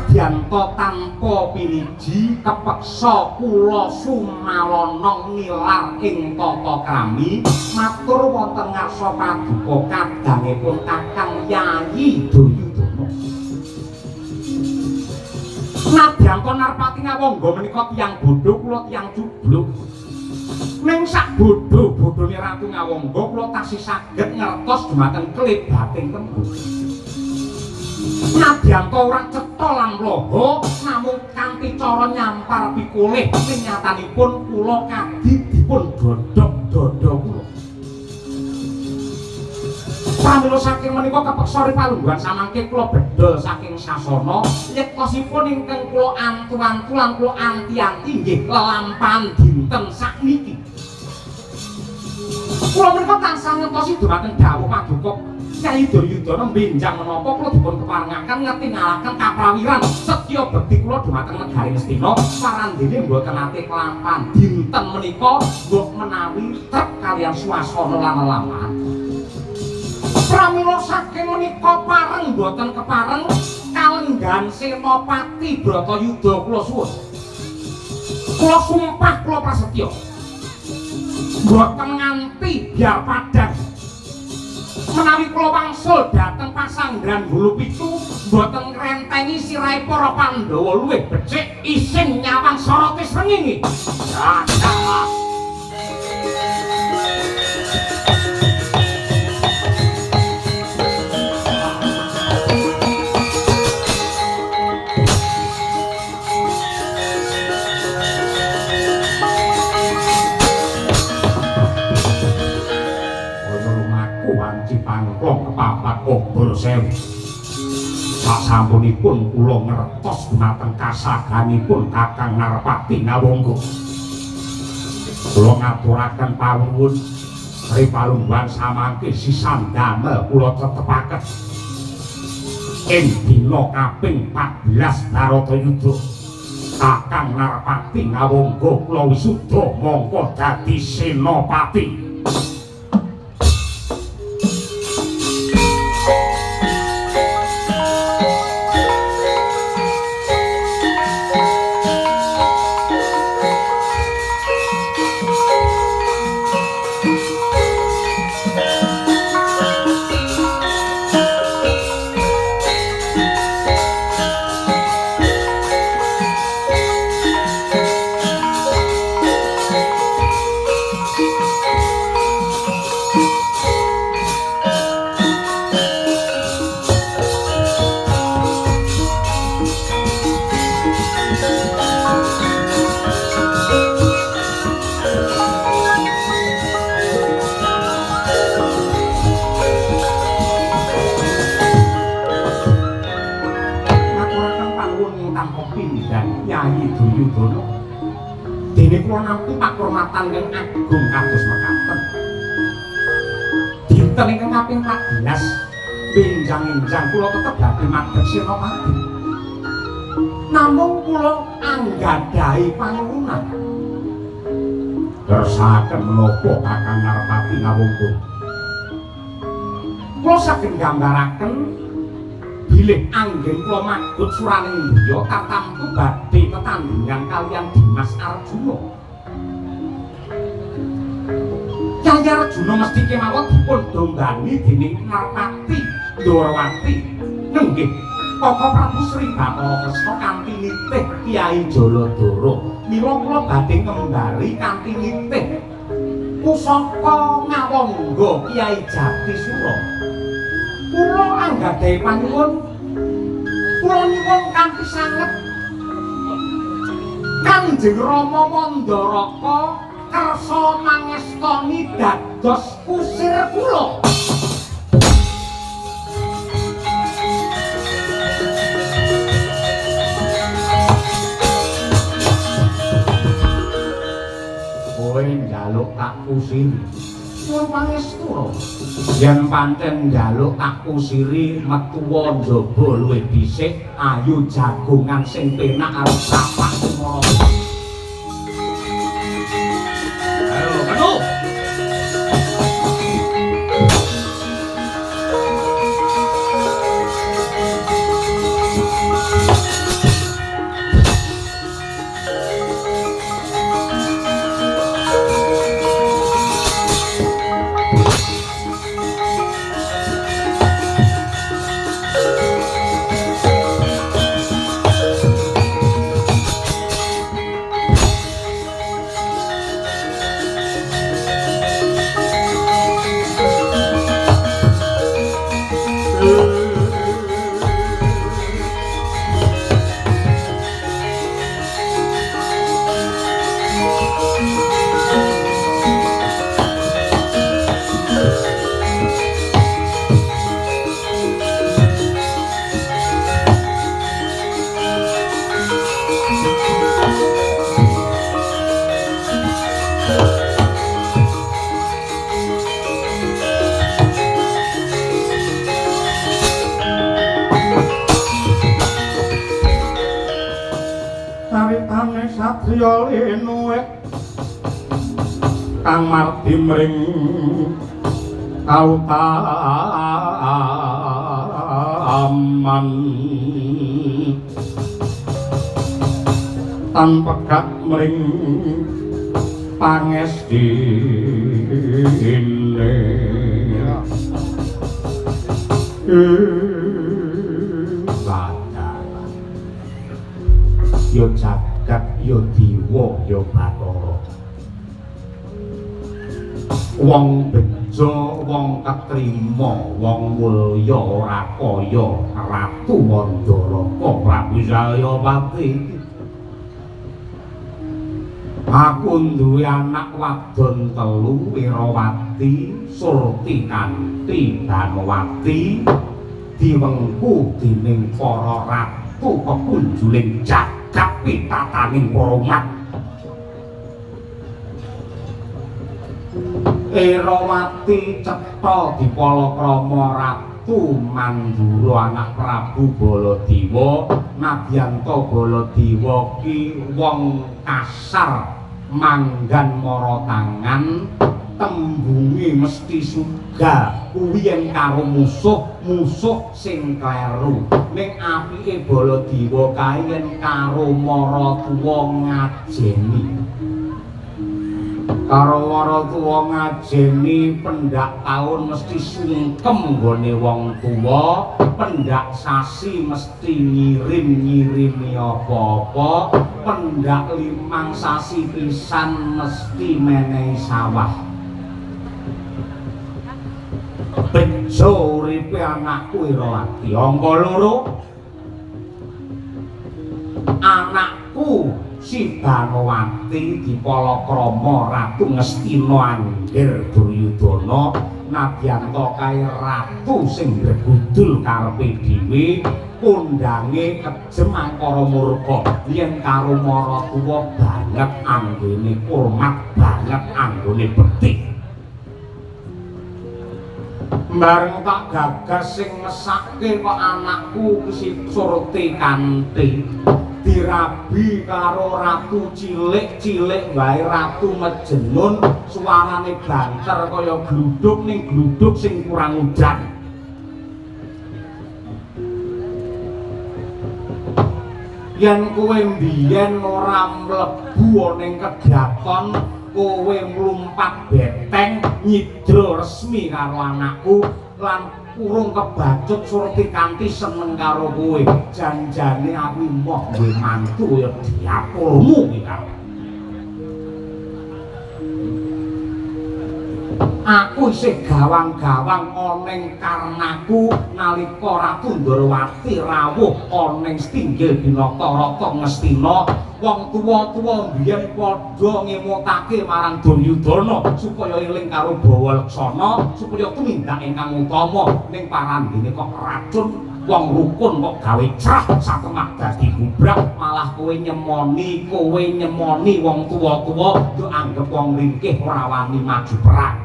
Nadyan tanpa piniji kepeksa kula sumalana ngilar ing tata krami matur wonten ngarsa paduka kadangipun Kakang Yayi Duryudana. Nadyan Narpati Ngawangga menika tiyang bodho, kula tiyang cubluk. Ning sak bodho-bodhone Ratu Ngawangga kula tasih saged ngertos dumateng klebating tembung. Nadyan ora cetha lan mloha namung kanthi cara nyampar pikulih ning nyatanipun kula kadi dipun dodhok dada kula. Pramila saking menika kepeksa ripalungguhan samangke kula bedol saking sasana yektosipun ingkang kula antu-antu lan kula anti-anti nggih lelampahan dinten sakniki. Kula menika tansah ngentosi dumateng dawuh paduka Kyai Duryudana benjang menapa kula dipun keparengaken ngetingalaken kaprawiran setya bekti kula dumateng negari Ngastina parandene mboten nate kelampahan dinten menika mbok menawi trep kaliyan swasana lan lelampahan. Pramila saking menika pareng mboten kepareng kalenggan Senopati Bratayuda kula suwun. Kula sumpah kula prasetya mboten nganti biar padhang menawi kula wangsul dhateng pasanggran Bulu Pitu mboten ngrentengi sirahe para Pandhawa luwih becik isin nyawang sorote srengenge. Kepapat obor sewu. Sasampunipun kula ngertos dumateng kasaganipun Kakang Narpati Ngawangga. Kula ngaturaken pawuwun ripalungguhan samangke sisan damel kula tetepaken ing dina kaping 14 Baratayuda. Kakang Narpati Ngawangga kula wisuda mongko dadi senopati. Dene kula nampi pakurmatan ingkang agung kados mekaten. Dinten ingkang kaping 14 benjang-enjang kula tetep badhe madhep senopati. Namung kula anggadhahi panyuwunan. Kersakaken menapa Kakang Narpati Ngawangga? Kula saged nggambaraken bilih anggen kula magut suraning driya tartamtu badhe tetandhingan kaliyan Dimas Arjuna. Kyai Arjuna mesti kemawon dipun dombani dening Narpati Ndorowati. Nenggih Koko Prabu Sri Bathara Kresna kanthi nitih Kyai Jaladara. Mila kula badhe ngembari kanthi nitih pusaka Ngawangga Kyai Jatisura. Kula anggadhahi panyuwun, kula nyuwun kanthi sanget Kanjeng Rama Mandaraka kersa mangestoni dados kusir kula. Kowe njaluk tak kusiri. Nyuwun pangestu. Yen pancen njaluk tak kusiri metuwa njaba luwih dhisik, ayo jagongan sing penak arep tapak kumara. Ayo, metu. Satriya linuwih kang mardi mring kautaman tan pegat mring pangestine. Bathara ya jagat ya dewa ya Bathara, wong bejo wong ketrima wong mulya ora kaya Ratu Mandaraka Prabu Salyapati. Aku duwe anak wadon telu, Wirawati, Surti kanthi Banowati, diwengku dening para ratu pepunjuling jagat pitataning para umat. Irawati cetha dipalakrama Ratu Mandura anak Prabu Baladewa. Nadyanta Baladewa ki wong kasar manggan mara tangan, tembunge mesti suga kuwi yen karo musuh, musuh sing kleru. Ning apike Baladewa kae yen karo maratuwa ngajeni. Karo maratuwa ngajeni pendak taun mesti sungkem nggone wong tuwa, pendak sasi mesti ngirim-ngirimi apa-apa, pendak 5 sasi pisan mesti menehi sawah. Bejo uripe anakku Irawati. Angka 2, anakku si Banowati dipalakrama Ratu Ngastina Anggir Duryudana. Nadyanta kae ratu sing gregudul karepe dhewe, kondange kejem angkara murka yen karo maratuwa banget anggone kurmat, banget anggone bekti. Bareng tak gagas sing mesake kok anakku si Surti kanthi dirabi karo ratu cilik-cilik wae, ratu Mejenun, suarane banter kaya gluduk ning gluduk sing kurang udan. Yen kowe mbiyen ora mlebu ning kedaton, kowe mlumpat beteng nyidra resmi karo anakku lan urung kebacut Surti kanthi seneng karo kowe. Janjane aku emoh duwe mantu ya diapurmu iki karo. Aku isih gawang-gawang ana karnaku nalika Ratu Ndorowati rawuh ana ing Stinggil Binata Rata Ngastina. Wong tuwa-tuwa mbiyen padha ngemutake marang Duryudana supaya eling karo Bawa Leksana, supaya tumindak ingkang utama. Ning parandene kok racun wong rukun kok gawe crah satemah dadi gubrak, malah kowe nyemoni, kowe nyemoni wong tuwa-tuwa yo anggep wong ringkih ora wani maju perang.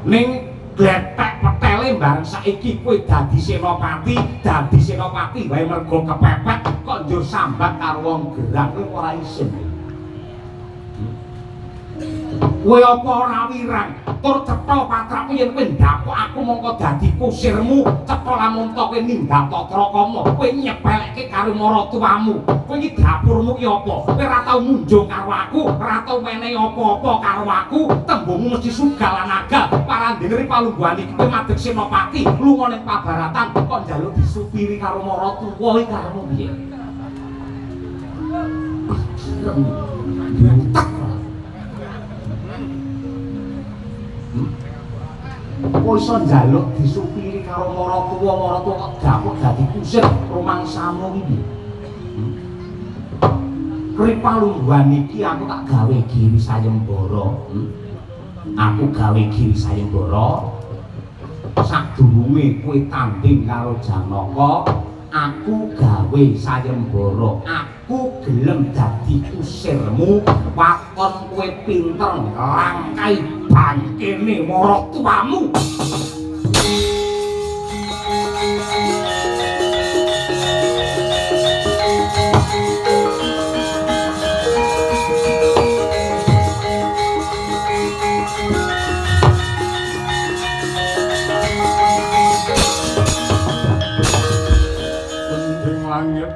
Ning gletek petele bareng saiki kowe dadi senopati, dadi senopati wae mergo kepepet kok njur sambat karo wong gerang, kowe ora isin. Kowe apa ora wirang? Tur cetha patrapmu yen kowe ndapuk aku mongko dadi kusirmu, cetha lamun to kowe ninggal tatra kama, kowe nyepelekke karo maratuwamu. Kowe iki dapurmu ki apa? Kowe ora tau munjung karo aku, ora tau menehi apa-apa karo aku, tembungmu mesti sugal lan agal. Parandene palungguhan iki kowe madeg senopati, lunga ning pabaratan kok njaluk disupiri karo maratuwa iki karepmu piye? Diutek. Kok iso njaluk disupiri karo maratuwa, maratuwa kok dapuk dadi kusir rumangsamu iki piye? Kripalungguhan iki aku tak gawe giri sayembara. Aku gawe giri sayembara sadurunge kowe tanding karo Janaka, aku gawe sayembara. Aku gelem dadi kusirmu, waton kowe pinter nglangkai bangkene maratuwamu.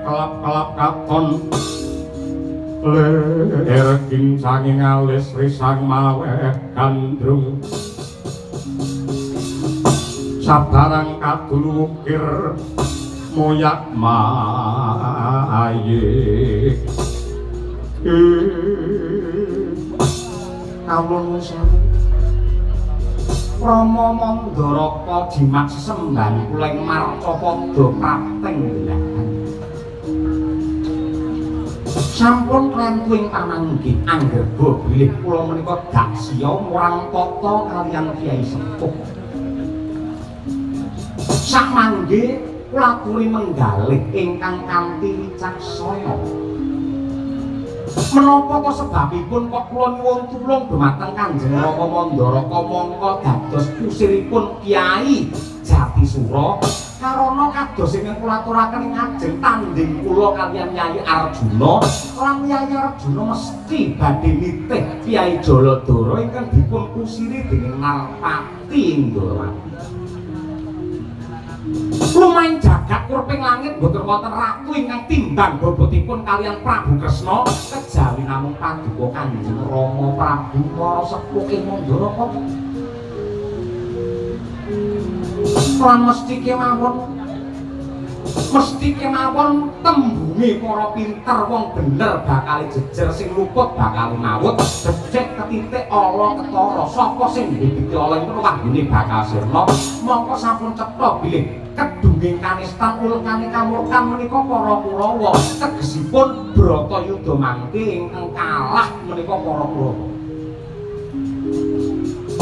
Kelap-kelap katon lir kincanging alis risang maweh gandrung sabarang kadul ukir moyak maye. Kawula sewu Rama Mandaraka jimat sesembahan kula ing marcapada prapting belahan. Sampun klentu ing pamanggih anggerba bilih kula menika daksiya murang tata kaliyan Kyai Sepuh. Sakmangke kula aturi menggalih ingkang kanthi wicaksana. Menapa ta sebabipun kok kula nyuwun tulung dhumateng Kanjeng Rama Mandaraka mongko dados kusiripun Kyai Jatisura karana kados ingkang kula aturaken ing ajeng tanding kula kaliyan Kyai Arjuna lan Kyai Arjuna mesti badhe nitih Kyai Jaladara ingkang dipun kusiri dening Narpati Indrawati. Lumayan jagat kurping langit boten wonten ratu ingkang timbang bobotipun kaliyan Prabu Kresna kejawi namung paduka Kanjeng Rama Prabu para sepuh ing Mandaraka. Lan mesti kemawon tembunge para pinter wong bener bakal jejer sing luput bakal mawut becik ketitik ala ketara sapa sing mbibiti ala iku wahyune bakal sirna. Mongko sampun cetha bilih kedunging kanistan ulkane kamurkan menika para Kurawa tegesipun Bratayuda mangke ingkang kalah menika para Kurawa.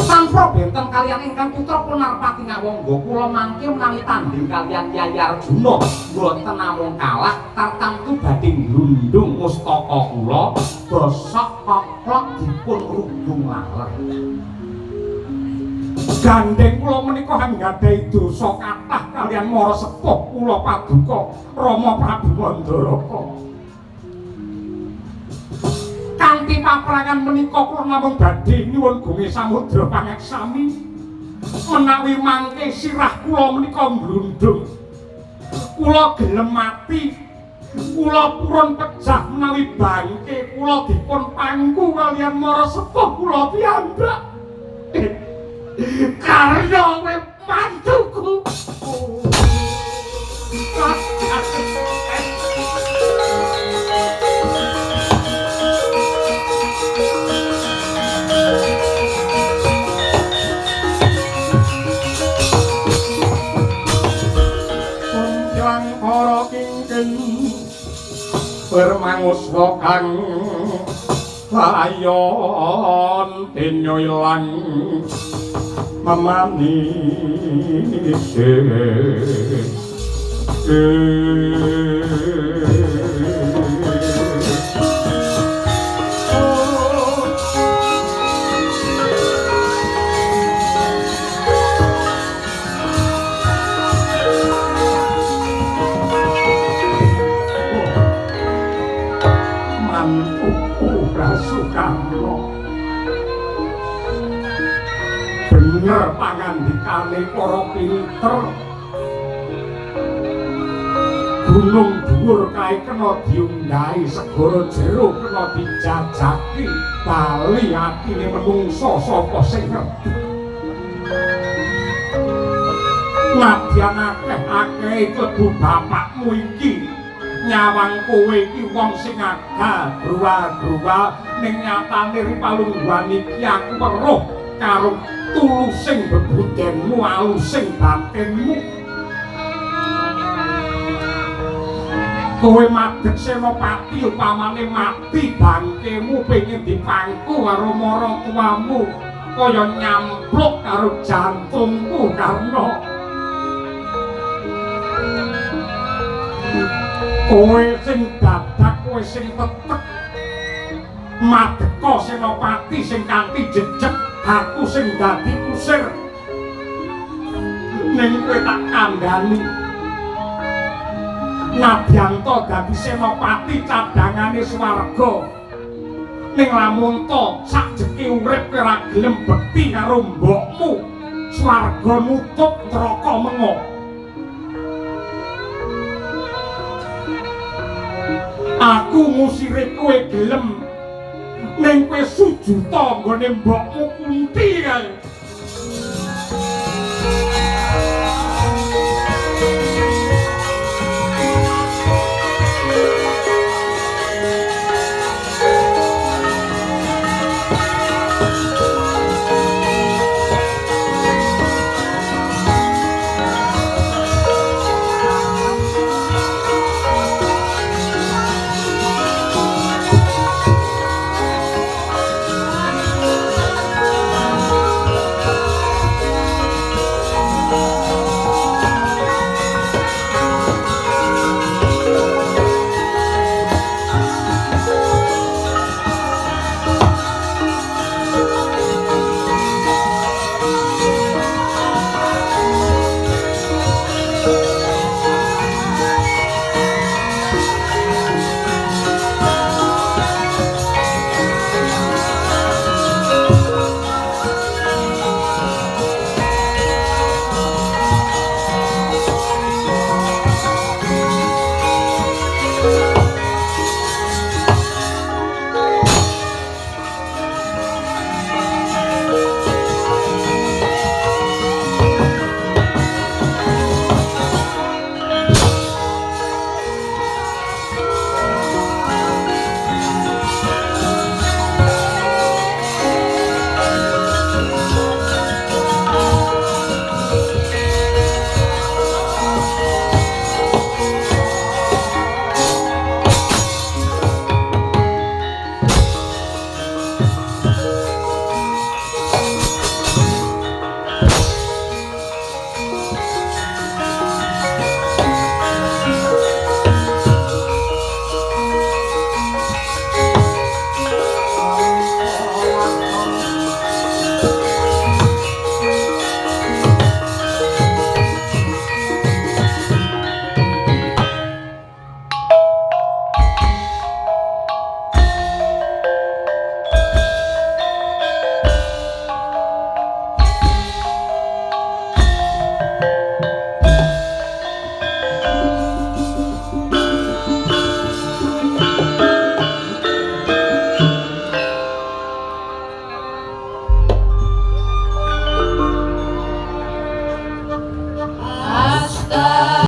Tanpa benten kaliyan ingkang putra pun Narpati Ngawangga kula mangke menawi tanding kaliyan Kyai Arjuna mboten namung kalah tartamtu badhe nglundung mustaka kula bosok koklok dipun rubung laler. Gandeng kula menika anggadhahi dosa kathah kaliyan mara sepuh kula paduka Rama Prabu Mandaraka. Kanthi paperangan menika kula namung badhe nyuwun gunge samudra pangaksami menawi mangke sirah kula menika mblundung kula gelem mati kula purun pejah menawi bangke kula dipun pangku kaliyan mara sepuh kula piyambak. Karya kowe mantuku. Permanguswa kang layon denyo ilang memanise. Bener pangandikane para pinter gunung dhuwur kae kena diunggahi segara jero kena dijajaki bali atine menungsa sapa sing ngerti. Nadyan akeh-akeh klebu bapakmu iki nyawang kowe iki wong sing agal gruwal-gruwal ning nyatane ripalungguhan iki aku weruh karo tulusing bebudenmu alusing batinmu. Kowe madeg senopati upamane mati bangkemu pengin dipangku karo maratuwamu kaya nyampluk karo jantungku Karna. Kowe sing dadak kowe sing tetek madeka senopati sing kanthi jejeg aku sing dadi kusir ning kowe tak kandhani. Nadyanto dadi senopati cadhangane swarga ning lamun to sajeke urip kowe ora gelem bekti karo mbokmu swarga nutup neraka mengo. Aku ngusire kowe gelem, ning kowe sujuta nggone mbokmu Kunti kae.